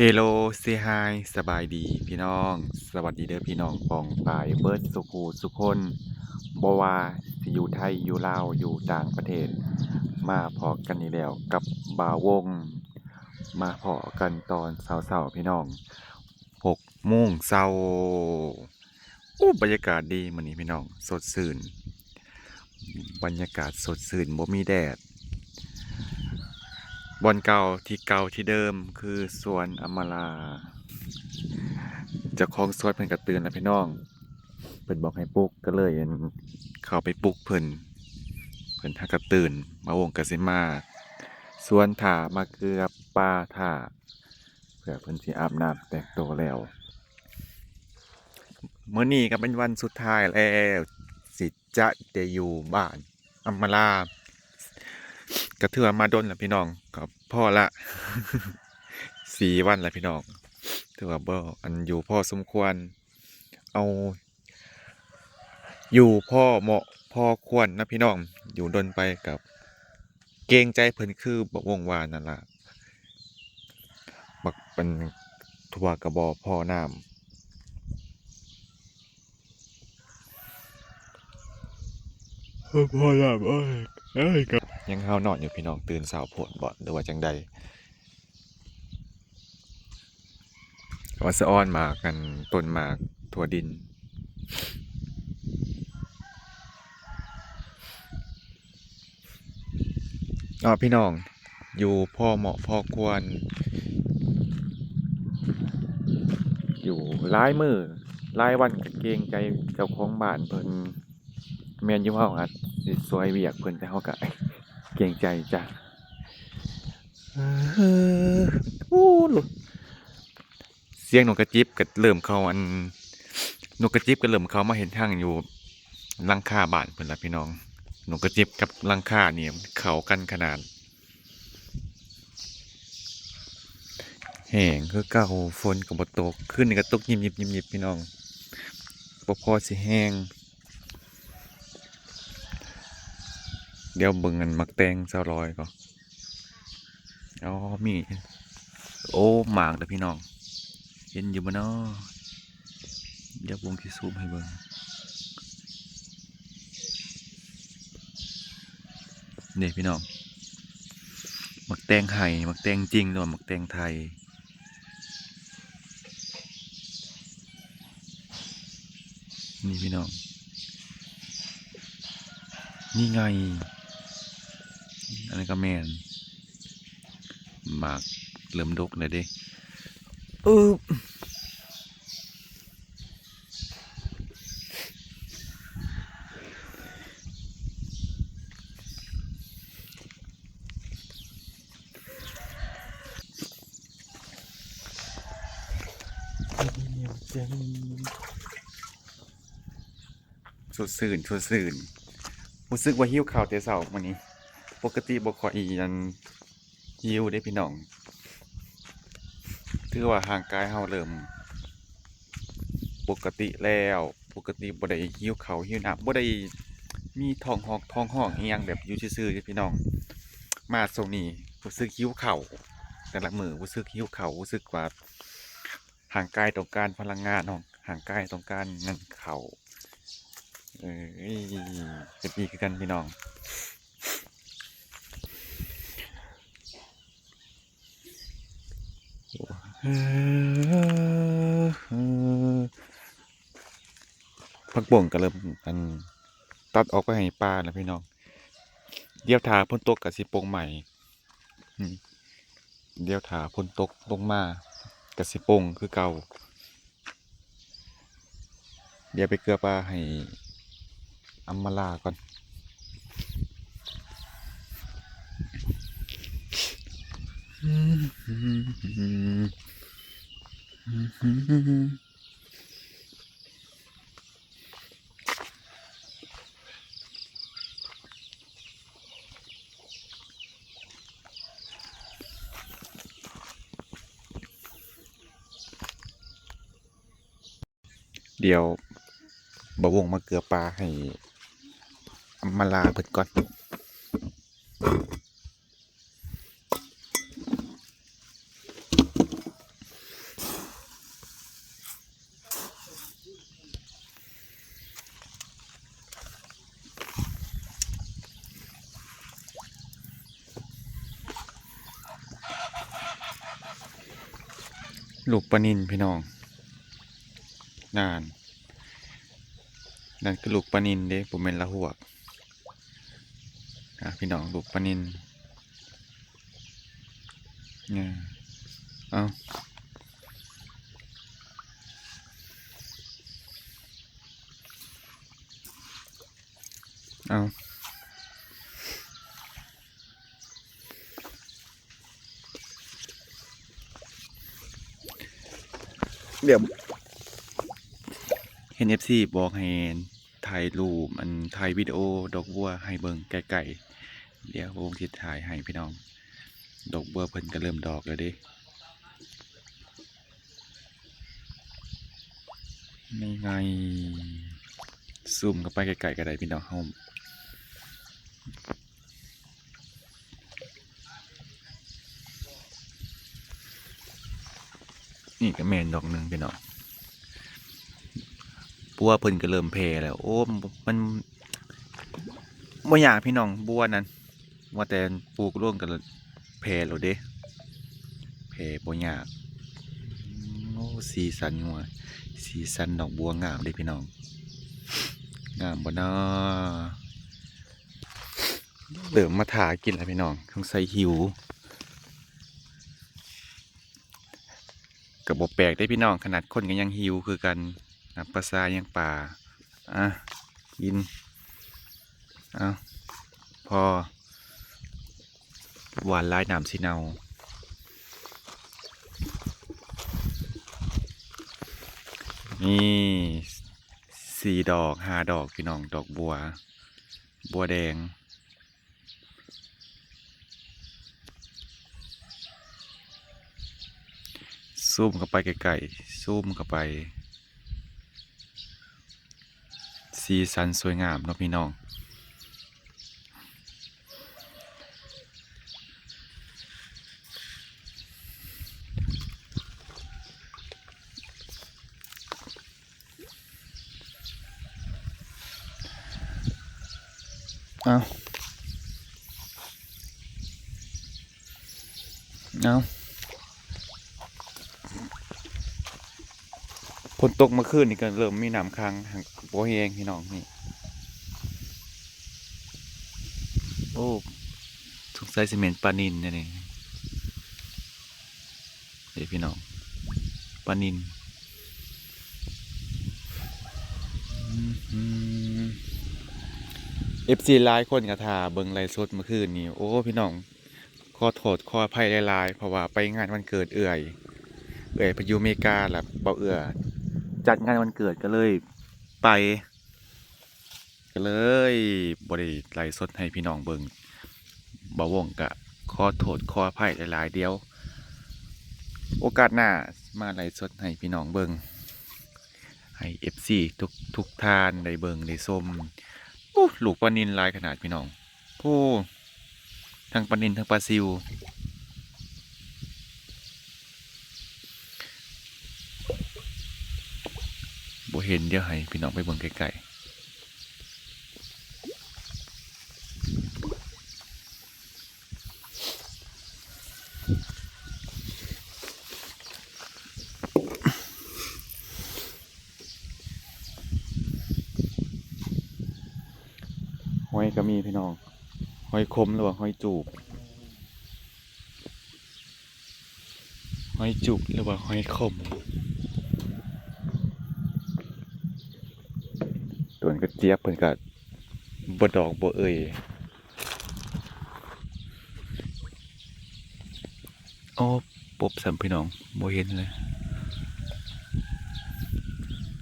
Hello say hi ສະບາຍດີພີ່ນ້ອງ ສະຫວັດດີເດີພີ່ນ້ອງປ້ອງປາຍເບິດສູ່ຜູ້ສູ່ຄົນ ບໍ່ວ່າຊິຢູ່ໄທ ຢູ່ລາວ ຢູ່ຕ່າງປະເທດ ມາພໍ້ກັນອີກແລ້ວກັບບ່າວວົງ ມາພໍ້ກັນຕອນເຊົ້າໆ ພີ່ນ້ອງ ຫົກໂມງເຊົ້າ. ໂອ້ ບັນຍາກາດດີມື້ນີ້ພີ່ນ້ອງ ສົດຊື່ນ ບັນຍາກາດສົດຊື່ນ ບໍ່ມີແດດ ບ່ອນເກົ່າ ທີ່ເກົ່າທີ່ເດີມ ຄືສວນອຳມາລາ. ເຈົ້າຂອງສວນເພິ່ນກໍຕື່ນແລ້ວພີ່ນ້ອງ ເພິ່ນບອກໃຫ້ປຸກ ກໍເລີຍ ອັ່ນ ເຂົ້າໄປປຸກເພິ່ນ ເພິ່ນຫາກໍຕື່ນ ບ່າວວົງກໍຊິມາສວນຖ້າ ມາເກືອປາຖ້າ ເພື່ອເພິ່ນຊິອາບນ້ຳແຕ່ງໂຕແລ້ວ. ມື້ນີ້ກໍເປັນວັນສຸດທ້າຍແລ້ວ ຊິຈະໄດ້ຢູ່ບ້ານອຳມາລາ ກໍຖືວ່າມາດົນແລ້ວພີ່ນ້ອງ ກໍພໍລະ ສີ່ວັນແລ້ວພີ່ນ້ອງ ຖືວ່າບໍ່ ອັ່ນ ຢູ່ພໍສົມຄວນ ເອົາ ຢູ່ພໍເໝາະພໍຄວນນະພີ່ນ້ອງ ຢູ່ດົນໄປກໍເກງໃຈເພິ່ນ ຄືບັກວົງວ່ານັ້ນລະ ບັກ ອັ່ນ ທົ່ວກໍບໍ່ພໍນ້ຳ ເອີ ພໍນ້ຳ ເອີຍ ເອີຍ ກໍຍັງຫາວນອນຢູ່ພີ່ນ້ອງ ຕື່ນເຊົ້າໂພດບໍ ຫຼືວ່າຈັ່ງໃດ? ວ່າສະອອນໝາກ ອັ່ນ ຕົ້ນໝາກຖົ່ວດິນ ເນາະພີ່ນ້ອງ ຢູ່ພໍເໝາະພໍຄວນ ຢູ່ຫຼາຍມື້ຫຼາຍວັນ ກໍເກງໃຈເຈົ້າຂອງບ້ານເພິ່ນ ແມ່ນຢູ່ ເຮົາອາດຊິຊ່ວຍວຽກເພິ່ນ ແຕ່ເຮົາກໍເກງໃຈຈ້ະ. ເອີ ໂອ້ ສຽງນົກກະຈິບກໍເລີ່ມເຂົ້າ ອັ່ນ ນົກກະຈິບກໍເລີ່ມເຂົ້າມາເຮັດຮັງຢູ່ຫຼັງຄາບ້ານເພິ່ນລະພີ່ນ້ອງ. ນົກກະຈິບກັບຫຼັງຄານີ້ເຂົ້າກັນຂະໜາດ. ແຫ້ງຄືເກົ່າ ຝົນກໍບໍ່ຕົກ ຄືນນີ້ກໍຕົກຍິບໆໆ ພີ່ນ້ອງ ບໍ່ພໍຊິແຫ້ງ. ດຽວເບິ່ງອັ່ນໝາກແຕງສາວລອຍກ່ອນ ອໍ ມີ ໂອ້ ໝາກເດີພີ່ນ້ອງ ເຫັນຢູ່ບໍ່ນໍ? ດຽວບຸ້ງຊິຊູມໃຫ້ເບິ່ງ ນີ້ພີ່ນ້ອງ ໝາກແຕງໄຮ່ ໝາກແຕງຈິງ ຫຼືວ່າໝາກແຕງໄທ. ນີ້ພີ່ນ້ອງ ນີ້ໄງ ອັນນັ້ນກໍແມ່ນ ໝາກເລີ່ມດົກແລ້ວເດ້ ອຶບ. ສົດຊື່ນ ສົດຊື່ນ ຮູ້ສຶກວ່າຫິວເຂົ້າແຕ່ເຊົ້າມື້ນີ້ ປົກກະຕິບໍ່ຄ່ອຍ ອັ່ນ ຫິວເດ້ພີ່ນ້ອງ ຖືວ່າຮ່າງກາຍເຮົາເລີ່ມປົກກະຕິແລ້ວ ປົກກະຕິບໍ່ໄດ້ຫິວເຂົ້າຫິວນ້ຳ ບໍ່ໄດ້ມີທ້ອງຮ້ອງ ທ້ອງຮ້ອງອີ່ຫຍັງ ແບບຢູ່ຊື່ໆເດ້ພີ່ນ້ອງ. ມາຊ່ວງນີ້ຮູ້ສຶກຫິວເຂົ້າ ແຕ່ລະມື້ຮູ້ສຶກຫິວເຂົ້າ ຮູ້ສຶກວ່າຮ່າງກາຍຕ້ອງການພະລັງງານ ເນາະ ຮ່າງກາຍຕ້ອງການນັ້ນເຂົ້າ. ເອີຍ ເປັນອີກຄືກັນພີ່ນ້ອງ. ຜັກບົ້ງກໍເລີ່ມ ອັ່ນ ຕັດອອກໄປໃຫ້ປ່າແລ້ວພີ່ນ້ອງ ດຽວຖ້າຝົນຕົກກໍຊິປົ່ງໃໝ່. ດຽວຖ້າຝົນຕົກລົງມາກໍຊິປົ່ງຄືເກົ່າ. ດຽວໄປເກືອປາໃຫ້ອຳມາລາກ່ອນ. ດຽວບ່າວວົງມາເກືອປາໃຫ້ອຳມາລາເພິ່ນກ່ອນ. ລູກປານິນພີ່ນ້ອງ ນັ້ນ ນັ້ນຄືລູກປານິນເດ້ ບໍ່ແມ່ນລະຫວກ ອ່າ ພີ່ນ້ອງ ລູກປານິນ ເອົາ ເອົາ ດຽວ ເຫັນເອັຟຊີບອກໃຫ້ຖ່າຍຮູບ ອັນ ຖ່າຍວິດີໂອດອກບົວໃຫ້ເບິ່ງໃກ້ໆ ດຽວໂຮງຊິຖ່າຍໃຫ້ພີ່ນ້ອງ ດອກບົວເພິ່ນກະເລີ່ມດອກແລ້ວເດ້. ນີ້ໄງ ຊູມເຂົ້າໄປໃກ້ໆກະໄດ້ພີ່ນ້ອງເຮົາ ນີ້ກະແມ່ນດອກໜຶ່ງພີ່ນ້ອງ ບົວເພິ່ນກະເລີ່ມແຜ່ແລ້ວ ໂອ້ ມັນ ມັນບໍ່ຍາກພີ່ນ້ອງ ບົວນັ້ນ ວ່າແຕ່ປູກລົງກະແຜ່ໂລດເດ້ ແຜ່ບໍ່ຍາກ ໂອ້ ສີສັນງົວ ສີສັນດອກບົວງາມເດ້ພີ່ນ້ອງ ງາມບໍ່ນໍ ເລີ່ມມາຖ້າກິນແລ້ວພີ່ນ້ອງ ສົງໄສຫິວ ກະບໍ່ແປກເດ້ພີ່ນ້ອງ ຂະໜາດຄົນກະຍັງຫິວຄືກັນ ນັບພາສາຫຍັງປາ ອ່ະ ກິນ ເອົາ ພໍ ຫວານຫຼາຍນ້ຳຊິເນົ່າ ນີ້ ສີ່ດອກ ຫ້າດອກພີ່ນ້ອງ ດອກບົວ ບົວແດງ ຊູມເຂົ້າໄປໃກ້ໆ ຊູມເຂົ້າໄປ ສີສັນສວຍງາມເນາະພີ່ນ້ອງ ເອົາ ເອົາ ຝົນຕົກເມື່ອຄືນນີ້ກະເລີ່ມມີນ້ຳຂັງ ຫາກບໍ່ແຮງພີ່ນ້ອງ ນີ້ ໂອ້ ສົງໄສຊິແມ່ນປານິນແນ່ນີ້. ເດ້ພີ່ນ້ອງ ປານິນ ເອັຟຊີຫຼາຍຄົນກະຖ້າເບິ່ງໄລຟ໌ສົດເມື່ອຄືນນີ້ ໂອ້ ພີ່ນ້ອງ ຂໍໂທດຂໍອະໄພຫຼາຍໆ ເພາະວ່າໄປງານວັນເກີດເອື້ອຍ ເອື້ອຍເພິ່ນຢູ່ເມກາ ລະເບົາເອື້ອຈັດງານວັນເກີດ ກະເລີຍໄປ ກະເລີຍບໍ່ໄດ້ໄລຟ໌ສົດໃຫ້ພີ່ນ້ອງເບິ່ງ ບ່າວວົງກະຂໍໂທດຂໍອະໄພຫຼາຍໆ ດຽວໂອກາດໜ້າມາໄລຟ໌ສົດໃຫ້ພີ່ນ້ອງເບິ່ງ ໃຫ້ເອັຟຊີທຸກ ທຸກທ່ານໄດ້ເບິ່ງໄດ້ຊົມ ໂອ້ ລູກປານິນຫຼາຍຂະໜາດພີ່ນ້ອງ ໂອ້ ທັງປານິນທັງປາຊິວ ບໍ່ເຫັນ ດຽວໃຫ້ພີ່ນ້ອງໄປເບິ່ງໃກ້ໆ ຫອຍກະມີພີ່ນ້ອງ ຫອຍຂົມ ຫຼືວ່າຫອຍຈູບ ຫອຍຈູບ ຫຼືວ່າຫອຍຂົມ ໂຕນກະຈຽບເພິ່ນກະບໍ່ດອກບໍ່ເອີຍ ໂອ້ ປົບຊ້ຳພີ່ນ້ອງ ບໍ່ເຫັນເລີຍ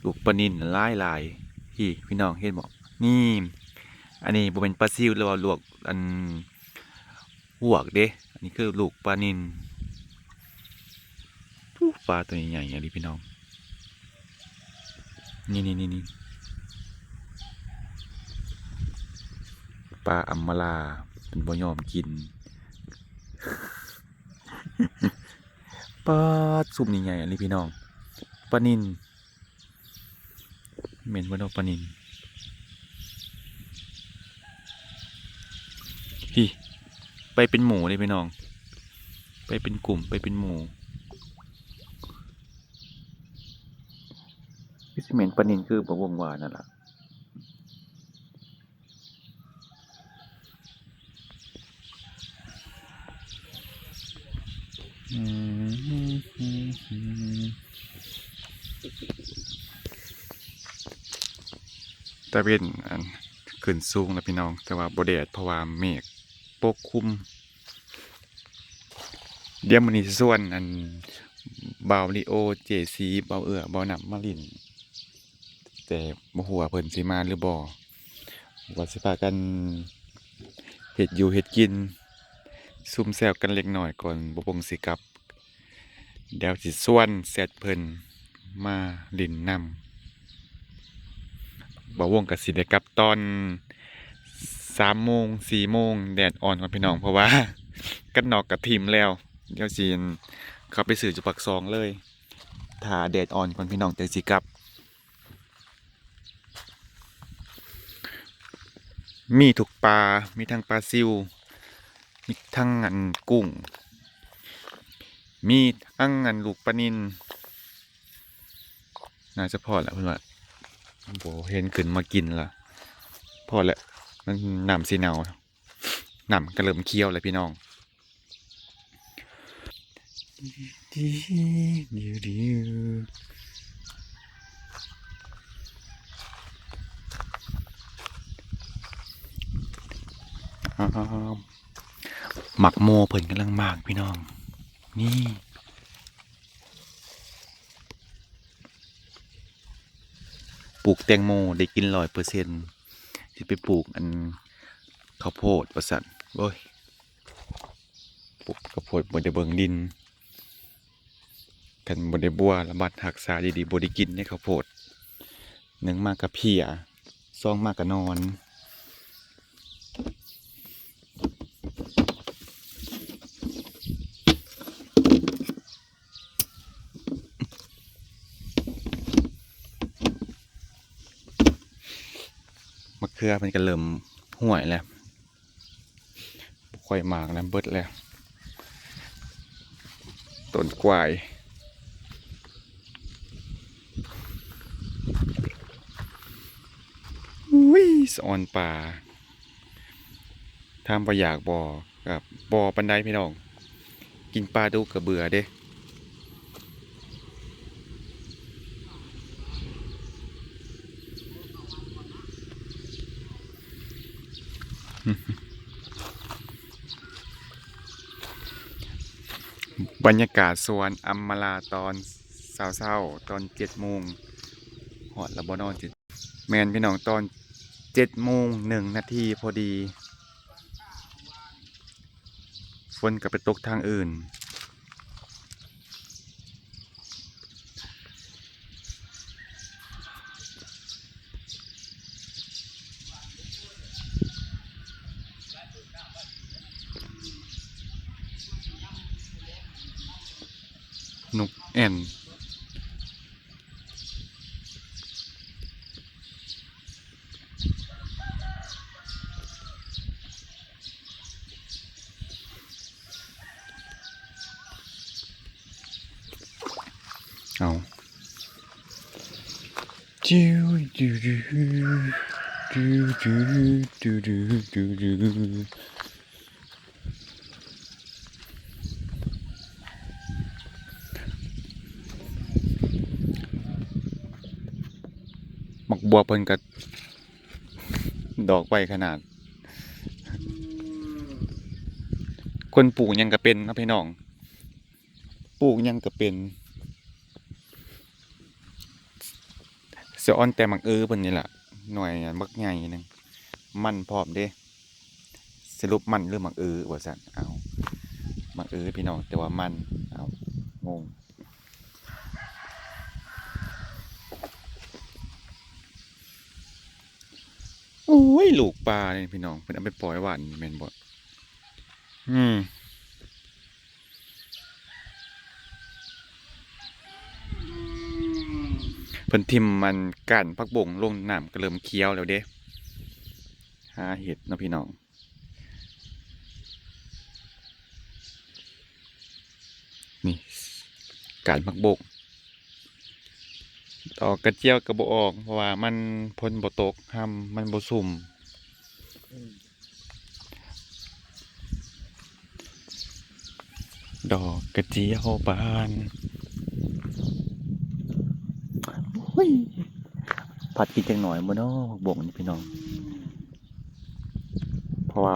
ລູກປານິນຫຼາຍໆ ພີ້ ພີ່ນ້ອງເຫັນບໍ່ ນີ້ ອັນນີ້ບໍ່ແມ່ນປາຊິວ ຫຼືວ່າລວກ ອັນ ຫວກເດ້ ອັນນີ້ຄືລູກປານິນ ອູ້ ປາໂຕໃຫຍ່ໆ ອີ່ຫຼີພີ່ນ້ອງ ນີ້ໆໆໆ ປາອຳມາລາ ເພິ່ນບໍ່ຍອມກິນ ປາດ ຊຸມນີ້ໃຫຍ່ອີ່ຫຼີພີ່ນ້ອງ ປານິນ ແມ່ນບໍ່ເນາະປານິນ ພີ້ ໄປເປັນໝູ່ເດ້ພີ່ນ້ອງ ໄປເປັນກຸ່ມ ໄປເປັນໝູ່ ແມ່ນປານິນຄືບໍ່ວົງວ່ານັ້ນລະ. ຕາເວັນ ອັນ ຂຶ້ນສູງແລ້ວພີ່ນ້ອງ, ແຕ່ວ່າບໍ່ແດດ ເພາະວ່າເມກປົກຄຸມ. ດຽວມື້ນີ້ຊິຊວນ ອັນ ບ່າວລີໂອ, ເຈຊີ, ບ່າວເອື້ອ, ບ່າວນ້ຳມາຫຼິ້ນ ແຕ່ບໍ່ຮູ້ວ່າເພິ່ນຊິມາຫຼືບໍ່ ວ່າຊິພາກັນເຮັດຢູ່ເຮັດກິນ ຊຸມແຊວກັນເລັກນ້ອຍກ່ອນບ່າວວົງຊິກັບ. ດຽວຊິຊວນແຊັດເພິ່ນມາຫຼິ້ນນຳ. ບ່າວວົງກໍຊິໄດ້ກັບຕອນສາມໂມງ ສີ່ໂມງ ແດດອ່ອນກ່ອນພີ່ນ້ອງ, ເພາະວ່າກັນນອກກໍຖິ້ມແລ້ວ. ດຽວຊິເຂົ້າໄປຊື້ຢູ່ປາກຊ່ອງເລີຍ. ຖ້າແດດອ່ອນກ່ອນພີ່ນ້ອງ ຈັ່ງຊິກັບ. ມີທຸກປາ, ມີທັງປາຊິວ, ມີທັງ ອັນ ກຸ້ງ, ມີທັງ ອັນ ລູກປານິນ. ໜ້າຈະພໍແລ້ວເພິ່ນວ່າ, ບໍ່ເຫັນຂຶ້ນມາກິນລະ. ພໍແລ້ວ, ມັນ ນ້ຳຊິເນົ່າ. ນ້ຳກໍເລີ່ມຂຽວແລ້ວພີ່ນ້ອງ. ອ້າວ ໝາກໂມເພິ່ນກຳລັງໝາກພີ່ນ້ອງ. ນີ້ ປູກແຕງໂມໄດ້ກິນຮ້ອຍເປີເຊັນ, ຊິໄປປູກ ອັນ ເຂົ້າໂພດວ່າຊັ້ນ. ໂອ້ຍ ປູກເຂົ້າໂພດບໍ່ໄດ້ເບິ່ງດິນ, ຄັນບໍ່ໄດ້ບົວລະບັດຮັກສາດີໆ ບໍ່ໄດ້ກິນເດ້ເຂົ້າໂພດ. ໜຶ່ງມາກະເພຍ, ສອງມາກະນອນ. ມະເຂືອເພິ່ນກໍເລີ່ມຫ້ວຍແລ້ວ, ບໍ່ຄ່ອຍໝາກແລ້ວ, ເບິດແລ້ວ ຕົ້ນກວາຍ. ອຸ້ຍ ສະອອນປາ. ຖາມວ່າຢາກບໍ່? ກໍບໍ່ປານໃດພີ່ນ້ອງ, ກິນປາດຸກກໍເບື່ອເດ້. ບັນຍາກາດສວນອຳມາລາຕອນເຊົ້າໆ ຕອນເຈັດໂມງ. ຮອດແລ້ວບໍ່ເນາະ? ແມ່ນພີ່ນ້ອງ, ຕອນເຈັດໂມງໜຶ່ງນາທີພໍດີ, ຝົນກໍໄປຕົກທາງອື່ນ. ນົກແອ່ນ. ເອົາ ໝາກບວບເພິ່ນກໍດອກໄວຂະໜາດ. ຄົນປູກຫຍັງກໍເປັນເນາະພີ່ນ້ອງ, ປູກຫຍັງກໍເປັນ. ສະອອນແຕ່ໝາກອືເພິ່ນນີ້ລະ, ໜ່ວຍບັກໃຫຍ່ໜຶ່ງ, ມັນພ້ອມເດ້. ສະຫຼຸບມັນຫຼືໝາກອືວ່າຊັ້ນ. ເອົາ ໝາກອືພີ່ນ້ອງ, ແຕ່ວ່າມັນ. ເອົາ ງົງ. ໂອ້ຍ ລູກປານີ້ພີ່ນ້ອງ, ເພິ່ນເອົາໄປປ່ອຍຫວ່ານແມ່ນບໍ່? ອືມ. ເພິ່ນຖິ້ມອັນກ້ານຜັກບົ້ງລົງນ້ຳກໍເລີ່ມຂຽວແລ້ວເດ້. ຫາເຫັດເນາະພີ່ນ້ອງ. ນີ້ ກ້ານຜັກບົ້ງ. ດອກກະຈຽວກໍບໍ່ອອກ ເພາະວ່າມັນ ຝົນບໍ່ຕົກ ຮຳມັນບໍ່ຊຸ່ມ. ອືມ ດອກກະຈຽວບານ. ໂອ້ຍ ພັດກິນຈັກໜ້ອຍບໍ່ນໍ ບັກບົງນີ້ພີ່ນ້ອງ. ເພາະວ່າ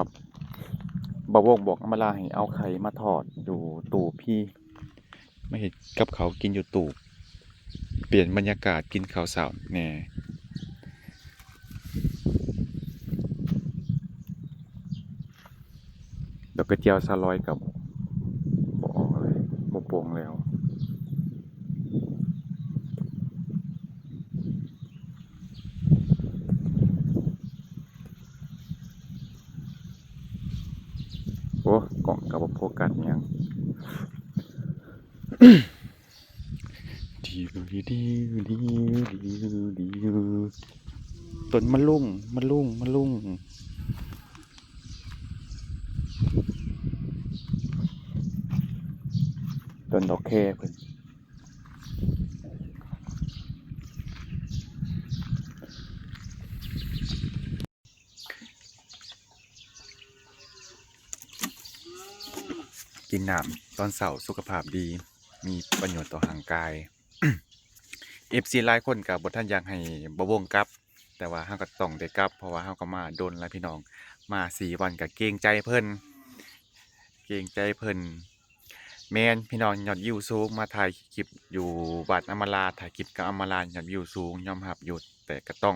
ບັກບົງບອກອຳມາລາໃຫ້ເອົາໄຂ່ມາທອດຢູ່ຕູ້ພີ້ ມາເຮັດກັບເຂົ້າກິນຢູ່ຕູ້ ປ່ຽນບັນຍາກາດກິນເຂົ້າເຊົ້າແດ່. ດອກກະຈຽວຊາວລອຍກໍບໍ່ອອກແລ້ວ ບໍ່ໂປ່ງແລ້ວ. ໂອ້ ກ້ອງກໍບໍ່ໂຟກັສຫຍັງ. ຕົ້ນມະລຸງ ມະລຸງ ມະລຸງ ຕົ້ນດອກແຄເພິ່ນ. ກິນນ້ຳຕອນເຊົ້າສຸຂະພາບດີ ມີປະໂຫຍດຕໍ່ຮ່າງກາຍ. ເອັຟຊີຫຼາຍຄົນກໍບໍ່ທັນຢາກໃຫ້ບ່າວວົງກັບ ແຕ່ວ່າເຮົາກໍຕ້ອງໄດ້ກັບ ເພາະວ່າເຮົາກໍມາດົນແລ້ວພີ່ນ້ອງ ມາສີ່ວັນກໍເກງໃຈເພິ່ນ ເກງໃຈເພິ່ນ. ແມ່ນພີ່ນ້ອງ ຍອດວິວສູງ ມາຖ່າຍຄລິບຢູ່ບ້ານອຳມາລາ ຖ່າຍຄລິບກັບອຳມາລາ ຍອດວິວສູງ ຍອມຮັບຢູ່ ແຕ່ກໍຕ້ອງ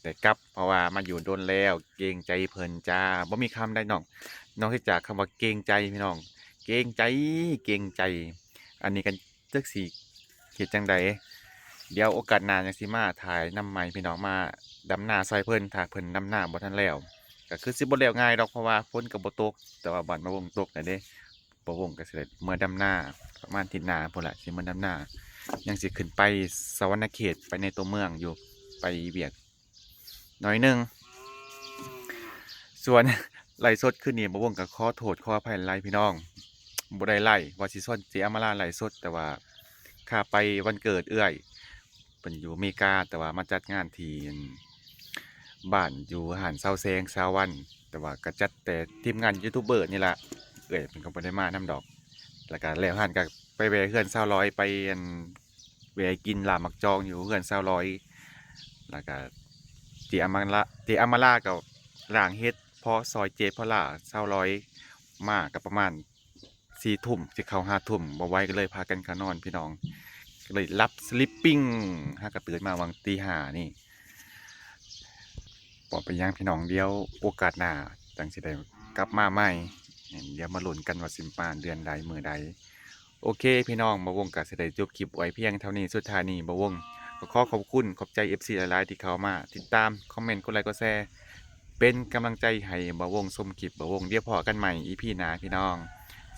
ໄດ້ກັບ ເພາະວ່າມາຢູ່ດົນແລ້ວ ເກງໃຈເພິ່ນຈ້າ. ບໍ່ມີຄຳໃດນອກ ນອກເສຍຈາກຄຳວ່າເກງໃຈພີ່ນ້ອງ ເກງໃຈ ເກງໃຈ. ອັນນີ້ກໍຈັກຊິເຮັດຈັ່ງໃດ ດຽວໂອກາດໜ້າຈັ່ງຊິມາຖ່າຍນຳໃໝ່ພີ່ນ້ອງ ມາດຳນາຊ່ອຍເພິ່ນ ຖ້າເພິ່ນດຳນາບໍ່ທັນແລ້ວ ກໍຄືຊິບໍ່ແລ້ວງ່າຍດອກ ເພາະວ່າຝົນກໍບໍ່ຕົກ ແຕ່ວ່າບ້ານບ່າວວົງຕົກແລ້ວເດ້. ບ່າວວົງກໍຊິໄດ້ເມືອດຳນາ ປະມານທິດໜ້າພຸ້ນລະ ຊິເມືອດຳນາ ຍັງຊິຂຶ້ນໄປສະຫວັນນະເຂດ ໄປໃນຕົວເມືອງຢູ່ ໄປວຽກໜ້ອຍໜຶ່ງ. ສ່ວນໄລຟ໌ສົດຄືນນີ້ ບ່າວວົງກໍຂໍໂທດຂໍອະໄພຫຼາຍໆ ພີ່ນ້ອງ ບໍ່ໄດ້ໄລຟ໌ ວ່າຊິຊວນເຈອຳມາລາໄລຟ໌ສົດ ແຕ່ວ່າຄາໄປວັນເກີດເອື້ອຍ ເພິ່ນຢູ່ອາເມລິກາ ແຕ່ວ່າມາຈັດງານທີ່ ອັນ ບ້ານຢູ່ຮ້ານຊາວແສງຊາວວັນ ແຕ່ວ່າກໍຈັດແຕ່ທີມງານຢູທູບເບີນີ້ລະ ເອື້ອຍເພິ່ນກໍບໍ່ໄດ້ມານຳດອກ. ແລ້ວກໍແລ້ວຫັ້ນກໍໄປແວ່ເຮືອນຊາວລອຍ ໄປ ອັນ ແວ່ກິນລາບໝາກຈອງຢູ່ເຮືອນຊາວລອຍ ແລ້ວກໍເຈອຳມາລາ ເຈອຳມາລາກໍລ້າງເຫັດພໍຊ່ອຍເຈພໍລາຊາວລອຍ ມາກໍປະມານ ສີ່ທຸ່ມ ຊິເຂົ້າຫ້າທຸ່ມ ບໍ່ໄຫວກໍເລີຍພາກັນເຂົ້ານອນພີ່ນ້ອງ ກໍເລີຍຫຼັບ sleeping. ຫາກໍຕື່ນມາຫວ່າງຕີຫ້ານີ້ ບໍ່ເປັນຫຍັງພີ່ນ້ອງ ດຽວໂອກາດໜ້າຈັ່ງຊິໄດ້ກັບມາໃໝ່. ດຽວມາລຸ້ນກັນວ່າຊິມາເດືອນໃດມື້ໃດ. ໂອເຄພີ່ນ້ອງ ບ່າວວົງກໍຊິໄດ້ຈົບຄລິບໄວ້ພຽງເທົ່ານີ້. ສຸດທ້າຍນີ້ບ່າວວົງກໍຂໍຂອບຄຸນຂອບໃຈເອັຟຊີຫຼາຍໆ ທີ່ເຂົ້າມາຕິດຕາມ ຄອມເມັນ ກົດໄລ ກົດແຊ ເປັນກຳລັງໃຈໃຫ້ບ່າວວົງຊົມຄລິບບ່າວວົງ. ດຽວພໍ້ກັນໃໝ່ອີພີໜ້າພີ່ນ້ອງ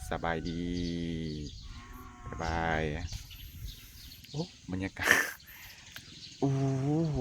ສະບາຍດີ ບາຍບາຍ. ໂອ້ ບັນຍາກາດ ໂອ້ໂຫ